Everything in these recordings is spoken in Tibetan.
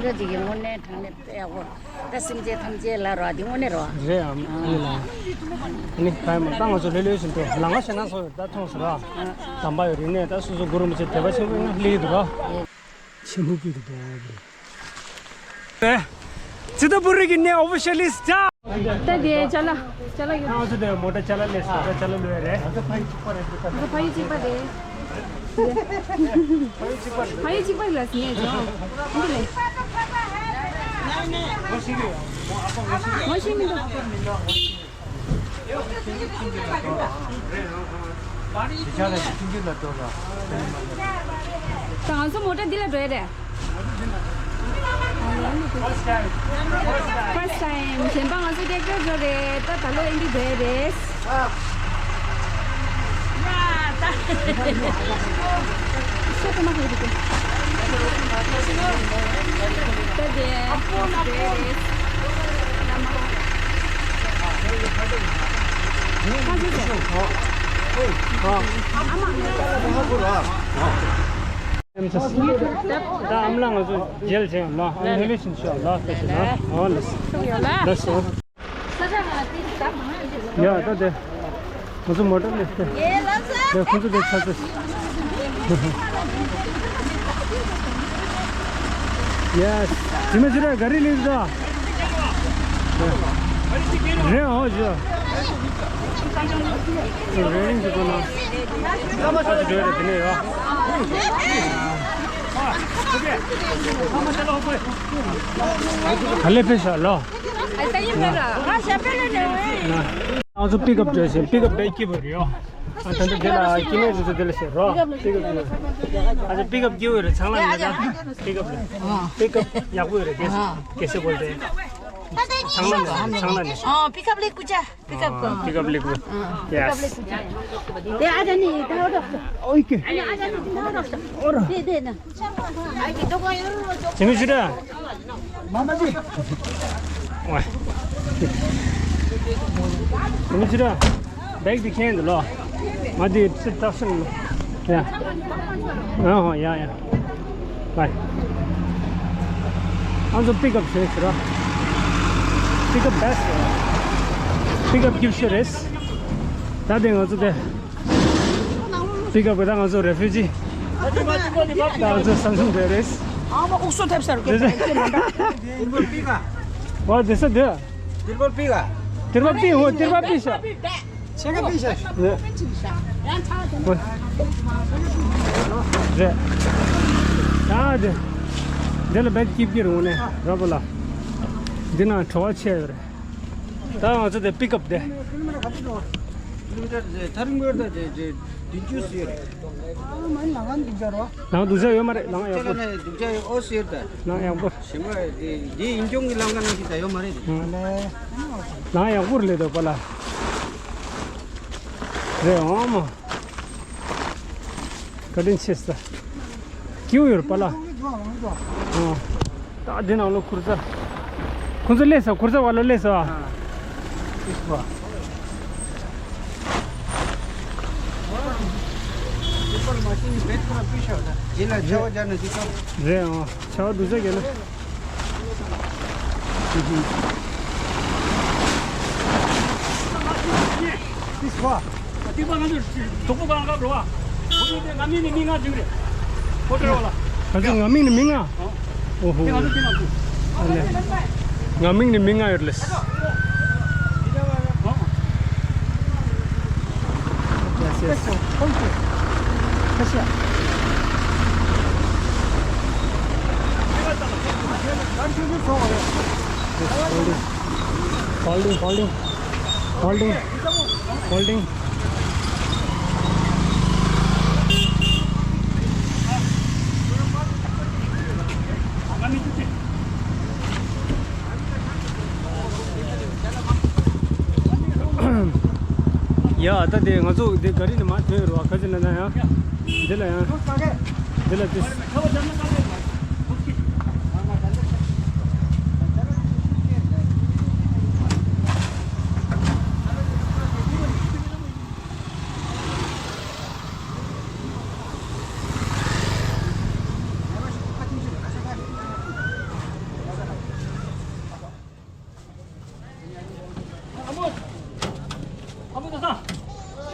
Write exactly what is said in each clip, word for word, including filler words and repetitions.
འགྲོ་ཅིག་གི་དངོས་གནས་དྲང་གནས་དཔེ་ཡག་པོ། ད་སེམས་ཅན་ཐམས་ཅད་ལ་རོ་འདི་དངོས་གནས་རོ། རེད་ཨ། ཨ་ནི་ལ། ཨ་ནི་ག་ཡ་མ་ད་ང་ཚོ་ལྷོད་ལྷོད་བཞིན་དུ་ལང་ཀ་ཞེ་ན་སོ་ཡོད་ད་མཐོང་ཟེར་ར། ཨ། དམ་པ་ཡོད་རིག་གནས་ད་སོ་སོ་གུ་རུ་མི་ཚེ་དད་པ་ཆེན་པོ་ཡིན་ན་ལྷོད་ཀྱི་འདུག་ར། ཆེན་པོ་ཀྱི་འདུག་ད། ཚེ་ད་བུ་རིག་གི་གནས་ཨོ་བོ་ཤ་ལིས་ཅ། ད་དེ་ཅ་ལག་ཅ་ལག་ཡོད། ང་ཚོ་དེ་མོ་ཊ་ཅ་ལག་ལས་སོ་ད་ཅ་ལག་ལོས་རེད། ང་ཚོ་ཕ་ཡུལ་གཅིག་པ་རེད་འདུག་ད། ང་ཚོ་ཕ་ཡུལ་གཅིག་པ་རེད། ཕ་ཡུལ་གཅིག་པ་ལ་ཟིན་ཡས་ཅོ། འདི་ལས། ངོ་ཤེས་མི་འདུག་ད་ང་ཚོ་མོ་ཊ་འདི་ལ་འགྲོ་ཡ་རེད། First time. གཞན་པ་ང་ཚོ་ཏེག་ཏོག་འགྲོ་རེད། ད་ད་ལོ་ཨེ་འདི་འགྲོ་ཡ་རེད། ཤོག་ཏུ་མ་ཁ་ཡི་དུ། ད་དེ། ཨ་ཕོ་ན་ཕོ། ཨ་ཕོ། ཨ་མ། ད་ཨམ་ལགས་ང་ཚོ་མཇལ་བྱས་ཡོང་ལ་ཨ་ནི་ལེ་ཤིན་ཤོག་ལ་ལེ་ཤིན་ལ་ཨོ་ལེ་ཤིན་ལེ་ཤིན། ཡ་ད་དེ་ང་ཚོ་མོ་ཊ་ལས་ཏེ། ཡེ་ལགས་སོ། ཁོང་ཚོ་དེ་ཆ་ཚེ། ཡེས། དེ་མ་ཚོ་ར་ག་རི་ལེགས་ད། རེད་ཨོ་ཇོ། རེ་རིང་གི་གོ་ན། ཨ་ཅོ་རེ་དེ་ནས་ཡོ། ག་ལེ་ཕེ་ཤ་ལོ། ང་ཚོ་པིག་ཨབ་བྱས་ཤིང་པིག་ཨབ་བྱས་སྐྱིད་པོ་རེད་ཡོ། ཨ་ད་ལྟ་དེ་ལ་སྐྱིད་ནས་རུ་ཚོ་དེ་ལ་ཤེས་རོ། པིག་ཨབ་བྱས། ཨ་ཚོ་པིག་ཨབ་སྐྱིད་པོ་རེད་ཚང་མ་ལ་ད། པིག་ཨབ་པིག་ཨབ་ཡག་པོ་རེད་དེ། ཀེ་སེ་བོལ་ཏེ། ཚང་མ་ལ་ཚང་མ་ལ། ཨ་པིག་ཨབ་ལེགས་ཀུ་ཅ། པིག་ཨབ་གོ། པིག་ཨབ་ལེགས་ཀུ། ཡེས། དེ་ཨ་ད་ནི་ད་རོ། ཨོ་ཀེ། ཨ་ནི་ཨ་ད་ནི་ད་རོ། ཨོ་རོ། དེ་དེ་ན། ཨ་ཀི་ཏོ་གོ་ཡོ་རོ་ཅོ། ཅི་མི་ཞུ་ར། མ་མ་ཅི། ཝེ། མི་ཚེ་ར། བེག་འདི་ཁྱེར་འདུག་ལོ། ང་འདི་ཚེ་བརྟག་ཤིང་ལོ། ཡ། ཨ་ཧོ་ཡ་ཡ། ཝེ། ང་ཚོ་པིག་ཨབ་བྱས་ཟེར་ར། པིག་ཨབ་བེ་སི་ཊི་རེད། པིག་ཨབ་སྐྱིད་ཤོས་རེད། ད་དེ་ང་ཚོ་དེ། པིག་ཨབ་གི་ད་ང་ཚོ་རེ་ཕུ་ཇི། ད་ང་ཚོ་སམ་སུང་དེ་རེད། ཨ་མ་ཨུག་སོ་ཐེབས་ས་རུ་དེ་ཚོ། ཨོ་དེ་ས་དེ། དེར་པ་པི་ག་དེར་པ་པི་ཧོ་དེར་པ་པི་ཤ་ཆེ་ག་པི་ཤ་ནེ། རེད། ཨ་དེ། དེ་ལ་བེད་སྐྱིད་ཀྱི་རུང་ནས་ར་པ་ལ། འདི་ན་བྲོ་བ་ཆེ་ཡོད་རེད། ད་ང་ཚོ་དེ་པིག་ཨབ་དེ། ཐར་མགོར་ད་དེ་དེ་བདུན་ཅུ་ཟེར། ལང་དུག་ཅག་ཡོད་མ་རེད་ལང་ཡག་པོ། ལང་ཡག་པོ། ཞིམ་པ་དེ་དེ་ཡིན་ཀྱང་གི་ལང་ཀ་ནང་བཞིན་ད་ཡོད་མ་རེད་དེ། ལང་ཡག་པོ་རེད་དོ་པ་ལ། རེད་འོང་མོ། བཀའ་དྲིན་ཆེ་ས། སྐྱིད་པོ་ཡོད་རེད་པ་ལ། ཨོ། ད་འདི་ནང་ལོ་ཁུར་ས། ཁོང་ཚོ་སླེབས་ས་ཁུར་ས་བ་ལ་སླེབས་ས། རེད་ཨོ། ཆ་བ་འདུག་ས་གས་ན། ཏིག་པ་ང་ཚོ་དོག་པོ་གང་ག་འགྲོ་བ། ཁོ་ཚོ་དེ་ང་མི་ནི་མི་ང་ཅིག་རེད། ཁོ་ཚོ་བ་ལ། ང་ཚོ་ང་མི་ནི་མི་ང་། ཨོ་ཧོ། དེ་ང་ཚོ་དེ་ང་ཚོ། ཨ་ལེ། ང་མི་ནི་མི་ང་ཡོད་ལེ། Yes, yes. Holding, holding, holding, holding. ཡ་ད་དེ་ང་ཚོ་དེ་ག་རི་ནས་མར་ཐོན་རོགས་ག་ཚོད་ན་ན་ཡང་འདི་ལ་ཡང་འདི་ལ་དུས།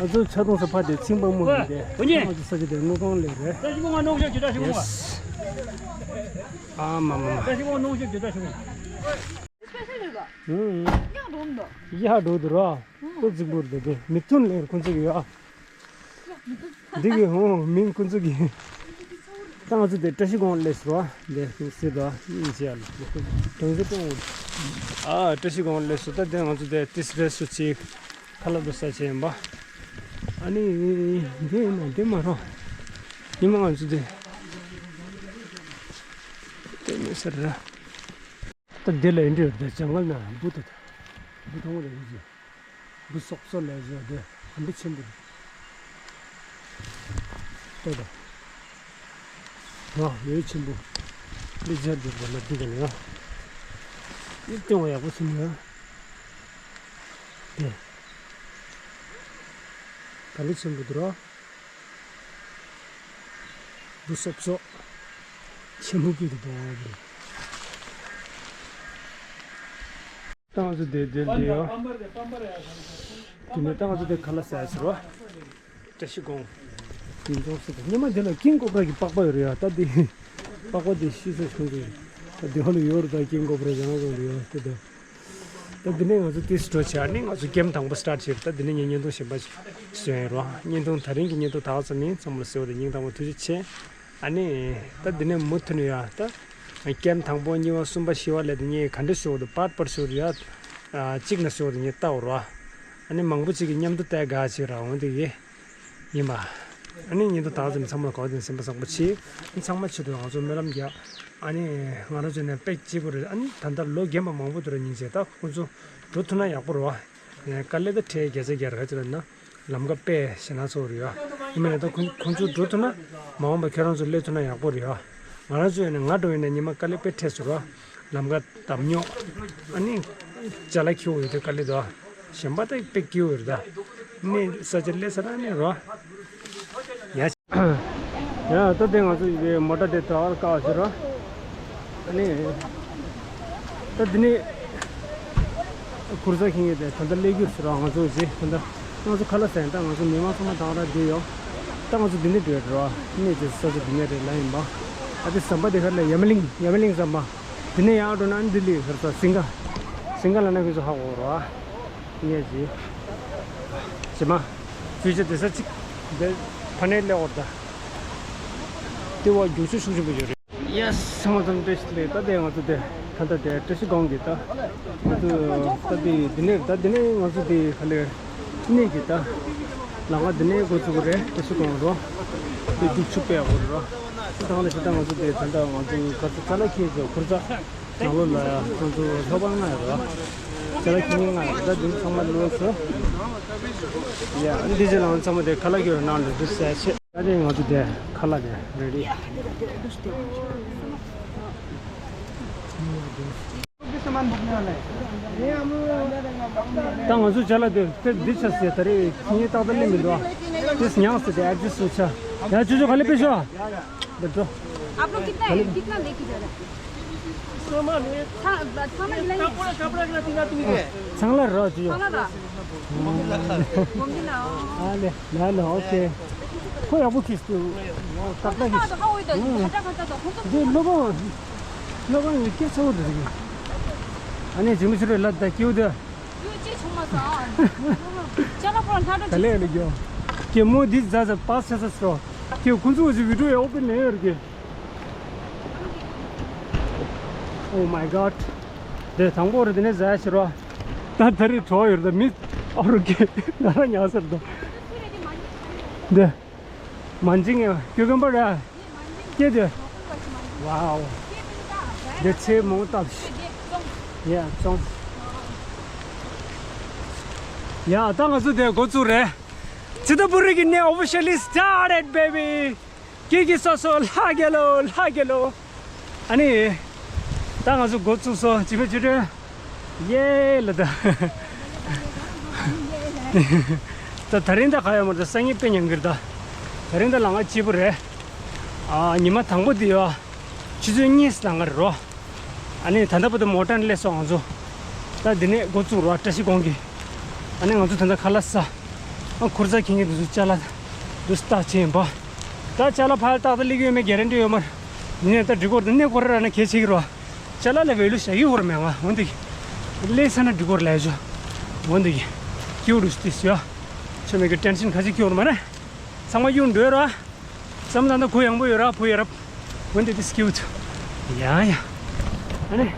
ང་ཚོ་ཆ་ཚང་ས་ཕ་དེ་ཚིང་སྤང་མོ་ཡིན་ཏེ། ང་ཚོ་ས་ཆ་དེ་དངུལ་ཁང་ལས་རེད། ཨ་མ་མ་མ། ཡག་འགྲོ་འདུག་ར། ཁོ་རྫིག་པོ་རེད་དེ། མི་ཐུན་ལས་ཁོ་ཚོ་གི་ཡ། འདི་གི་ཧོ་མིང་ཁོ་ཚོ་གི། ད་ང་ཚོ་དེ་བཀྲ་ཤིས་སྒང་སླེབས་སོང་བ། དེ་སྲིད་དོ་ཡིན་ཅི་ཡ་ལ། གྲོང་ཚོ་སྟོང་། ཨ་བཀྲ་ཤིས་སྒང་སླེབས་སོང་། ད་དེ་ང་ཚོ་དེ་ཏིས་རེ་སུ་ཅིག་ཁ་ལག་འདུག་ས་ཆ་ཡིན་པ། ཨ་ནི་འདི་ཡིན་ན་འདི་མ་རོ། ཉི་མ་ང་ཚོ་དེ་དེ་མི་ཟེར་ར། ད་འདི་ལ་ཡིན་འདྲི་ཡོད་དེ་ཇང་གལ་ན་འབུ་དེ་འབུ་མཐོང་བ་ལ་ཡིན་ཅི། འབུ་སོག་སོག་ལས་བཟོ་དེ་ཧམ་པ་ཆེན་པོ་རེད། ལྟོས་དང་། ང་འོད་ཆེན་པོ་འདི་སྦྱར་འདུག་པ་ལ་འདི་ག་ལ་ཡང་འདི་སྟོན་བ་ཡག་པོ་ཟིན་ཡང་དེ་ག་ལེ་ཆེན་པོ་འདུག་ར། འབུ་སོག་སོག་ཆེན་པོ་ཀི་རེད་པ། ཏང་ཚོ་དེ་དེ་དེ་ཡོ། དེ་ནས་ཏང་ཚོ་དེ་ཁ་ལག་ཟ་ཟེར་བ། བཀྲ་ཤིས་སྒང་། ཡིན་ཙང་ཟེར་ཏེ་སྔོན་མ་དེ་ལ་ཀིང་ཀོ་བྲ་གི་པགས་པ་ཡོད་རེད་ཡ། ད་དེ་པགས་པ་དེ་ཤི་ས་བྱུང་ཚེ། ད་དེ་ཧ་ལུ་ཡོད་རེད། ད་ཀིང་ཀོ་བྲ་ཡང་ཙང་རེད་ཡ་དེ་ད། ད་དེ་ནས་ང་ཚོ་ཏིས་འགྲོ་བྱས་ནས་ང་ཚོ་གེམ་དང་པོ་སི་ཊར་བྱས་རེད། ད་དེ་ནས་ངས་བརྙན་ཐུང་གཞན་པ་ཞིག་བཟོས་ཡིན་རོ། བརྙན་ཐུང་ད་རིང་གི་བརྙན་ཐུང་ད་ག་ཙམ་ཡིན། ཚང་མ་ལ་གཟིགས་པ་དང་སྙིང་ཐག་པ་ཐུགས་རྗེ་ཆེ། ཨ་ནི། ད་འདི་ནས་མུ་མཐུད་ནས་ཡ་ད། ཀེམ་དང་པོ་གཉིས་པ་གསུམ་པ་བཞི་པ་ལས་དེ་གཉིས་ག་འདྲ་ཞུ་དགོས་འདུག་པར་པར་ཞུ་དགོས་འདུག་ཡ། གཅིག་ན་ཞུ་དགོས་འདུག་ངས་ལྟ་བར་བ། ཨ་ནི་མང་པོ་གཅིག་གིས་མཉམ་དུ་བལྟས་དགའ་བྱེད་ར་འོང་དེ་གི། ཡིན་པ། ཨ་ནི་ཉིན་ཐོ་ད་ཙམ་ཚང་མ་གོ་དེ་སེམས་པ་བཟང་པོ་བྱེད། ཨ་ནི་ཚང་མ་ཆེད་དུ་ང་ཚོ་སྨོན་ལམ་རྒྱག་ཨ་ནི་ང་རང་ཚོ་ནས་དཔེ་སྐྱིད་པོ་རེད། ཨ་ནི་ད་ལྟ་ལོ་རྒན་པ་མང་པོ་འདུག་ར་སྙིང་རྗེ། ད་ཁོང་ཚོ་འགྲོ་ཐུབ་ན་ཡག་པོ་རེད་བ། དཀའ་ལས་ད་འཕྲད་རྒྱ་ཆེ་རྒྱ་ར་ཆེ་ར་ན། ལམ་ཁ་དཔེ་ཞེ་ན་ཚོགས་རེད་ཡ། ཡིན་མིན་ན་ད་ཁོང་ཁོང་ཚོ་འགྲོ་ཐུབ་ན་མ་འོངས་པ་ཁྱེད་རང་ཚོ་སླེབས་ཐུབ་ན་ཡག་པོ་རེད་ཡ། ང་རང་ཚོ་ཡིན་ན་ང་འགྲོ་ཡིན་ན་ཉི་མ་དཀའ་ལས་དཔེ་འཕྲད་སོང་ར། ལམ་ཁ་བརྡབ་རྙོག་ཨ་ནི་ཅ་ལག་འཁྱེར་ཡོང་དུས་དཀའ་ལས་འདུག་གཞན་པ་ད་དཔེ་སྐྱིད་པོ་རེད་ད། ནི་ས་ཆ་སླེབས་ས་ན་ནི་ར། ཡ། ཡ་ད་དེ་ང་ཚོ་ཡི་གེ་མོ་ཊ་དེ་ད་བར་བཀག་ཟེར་ར། ཨ་ནི། ད་འདི་ནས་གུར་ས་ཁེངས་ཡོད་དེ་ད་ལྟ་སླེབས་རྒྱུ་ཟེར་བ་ང་ཚོ་རྗེས་ད་ལྟ་ང་ཚོ་ཁ་ལག་ཟ་ཡིན། ད་ང་ཚོ་མི་མང་ཚང་མ་དང་ར་བསྡད་ཡོད། ད་ང་ཚོ་འདི་ནས་འགྲོ་ཡ་རེད་བ། གནས་ཀྱི་ས་ཆ་འདི་ནས་རེད་ལ་ཡིན་པ། ཨ་དེ་ཟམ་པ་དེ་ག་ལ་ཡ་མ་གླིང་ཡ་མ་གླིང་ཟམ་པ། འདི་ནས་ཡར་འགྲོ་ན་ཨ་ནི་འདི་ལི་ཧར་ས་སིང་ག་སིང་ག་ལ་ན་ཁོ་ཚོ་ཧ་གོ་རེད་བ། ངས་ཟེར། ཇེ་མ། ཇུས་ཆ་དེ་ས་གཅིག་དེ་ཕ་ནས་སླེབས་འོར་ད། དེ་བ་རྒྱུག་ཆུ་ཤུགས་ཆེན་པོ་ཡོད་རེད། ཡེ་སི། ཚང་མ་ཚང་བཀྲ་ཤིས་བདེ་ལེགས། ད་དེ་ང་ཚོ་དེ་ད་ལྟ་དེ་བཀྲ་ཤིས་སྒང་གི་ད་ང་ཚོ་ད་དེ་དེ་ནས་ད་དེ་ནས་ང་ཚོ་དེ་ག་ལེར་གནས་ཀྱི་ད་ལམ་ཁ་དེ་ནས་འགོ་ཚུགས་ཀྱི་རེད། བཀྲ་ཤིས་སྒང་རོ། དེ་རྒྱུག་ཆུ་སྤེལ་དགོས་རེད་རོ། ད་ང་ལ་ཞེ་ད་ང་ཚོ་དེ་ད་ལྟ་ང་ཚོ་ག་ཚོད་ཅ་ལག་འཁྱེར་ཚོ་ཁུར་ཚ། ནང་ལོགས་ལ་ཁོང་ཚོ་ལྷོད་པ་ང་རེད་བ། ཅ་ལག་ཁྱེར་མཁན་ང་རེད། ད་འདི་ཚང་མ་ལོས་སོ། ཡ་འདི་ཅི་ལ་ཚང་མ་དེ་ཁ་ལག་གི་ནང་དུ་འདུག་ཟེར་ཆེ། ད་དེ་ང་ཚོ་དེ་ཁ་ལག་དེ་རེ་ཌི། ད་ང་ཚོ་ཅ་ལག་དེ་དེ་འདི་ཆ་ཟེར་ད་རེས་ཁྱེར་མཁན་ཏག་ཏག་སླེབས་མི་འདུག་ཨ། དེ་ཉག་ཟེར་དེ་ཨེག་ཇི་སུ་ཆ། ཡ་ཅོ་ཅོ་ག་ལེ་པེ་ཤོ། འདི་འགྲོ། आप लोग कितना है? कितना लेके जा रहे हैं? सामान है। हाँ, सामान लाएंगे। कपड़ा, कपड़ा कितना तीन आदमी है? ཚང་ལ་རོགས་བྱོས། ཚང་ལ་ར། ཨ་ལེ། ལ་ལ། ཨོ་ཁེ། ཁོ་ཡག་པོ་ཁྱེར་སོང་། ཏག་ཏག་ཁྱེར་སོང་། འདི་སློབ་དཔོན། སློབ་དཔོན་ཡིན་སྐད་ཆ་བོ་འདི་རེད། ཨ་ནེ་ཇི་མི་ཤི་རེ་ལ་ད་ཀྱེའུ་དེ། ཡོད་ཅེས་ཆུང་མ་ཟ། ཅ་ལག་ཕོར་ལྷ་གྲོགས་ག་ལེ་ལེ་གྱོ། ཀྱེ་མོ་འདི་ཟ་ཟ་པ་ས་ས་སོ། ཀྱེ་ཁོང་ཚོ་ཅི་བི་ཌིའོ་ཡ་ཨོ་པན་ནས་ཡོད་རེད་ཀྱེ། Oh my god། དེ་དང་པོ་རེད། དེ་ནས་ཟ་ཡ་ཕྱིར་བ། ད་ད་རེས་བྲོ་ཡོད་རེད། ད་མི་ཨོ་རུ་ཀྱེ་ང་རང་ཉག་ཟེར་དོ། དེ། མན་ཇིང་ཡ་ཀྱུ་ཀམ་པར་ར། སྐྱེ་དེ། Wow། དེ་ཚེ་མོང་སྟབས་ཤིག་ཡ་ཙོང་། ཡ་ད་ང་ཚོ་དེ་འགོ་བཙུགས་རེད། Chitapuri གི་གནས་officially started, baby། ཀྱེ་ཀྱེ་སོ་སོ་ལྷ་རྒྱལ་ལོ། ལྷ་རྒྱལ་ལོ། ཨ་ནི། ད་ང་ཚོ་འགོ་བཙུགས་སོང་། ཅི་ཕེ་ཅི་ཕེ། ཡེ་ལ་ད། ད་ད་རིང་ད་ག་ཡོད་མ་རེད། ད་སང་ཉིན་དཔེ་ཉན་གི་རེད་ད། ད་རིང་ད་ལམ་ཁ་སྐྱིད་པོ་རེད། ཨ་ཉི་མ་དང་པོ་འདི་ཡོད། ཆུ་ཚོད་གཉིས་ལམ་ཁ་རེད་རོ། ཨ་ནི་ད་ལྟ་བར་དུ་མོ་ཊ་ནས་སླེབས་སོང་ང་ཚོ། ད་འདི་ནས་འགོ་བཙུགས་རོ། བཀྲ་ཤིས་སྒང་གི། ཨ་ནི་ང་ཚོ་ད་ལྟ་ཁ་ལག་ཟ། ཨ་ཁུར་ཚ་ཁེངས་ཀྱི་འདུག་ཅ་ལག་འདུག་སྟག་ཆེན་པོ། ད་ཅ་ལག་ཕར་ཏག་ཏག་སླེབས་ཀྱི་ཡོད་མེད་གྷ་རན་ཊི་ཡོད་མ་རེད། ཡིན་ནའི་ད་འགྲིག་གི་རེད། ད་གནས་སྐོར་ར་ན་གལ་ཆེ་གི་རེད། ཅ་ལག་ལ་ཝེ་ལུ་བཞག་གི་ཡོད་རེད་མེད་ང་འོན་ཏེ། སླེབས་ས་ན་འགྲིག་གི་རེད་ལབ་ཡ་ཆོ། འོན་ཏེ་གི། ཀིའུ་རུ་སྟི་སི་ཡ། ཆོ་མེད་གི་ཊེན་ཤན་ག་ཚོད་ཀིའུ་རུ་མ་རེད། ཚང་མ་གཡུག་འགྲོ་ཡ་ར། བསམ་བློ་ད་གུ་ཡངས་པོ་ཡོད་ར་བུ་ཡ་རབ། འོན་ཏེ་དེ་སི་ཀིའུ་ཐུ། ཡ་ཡ། ཨ་ནི།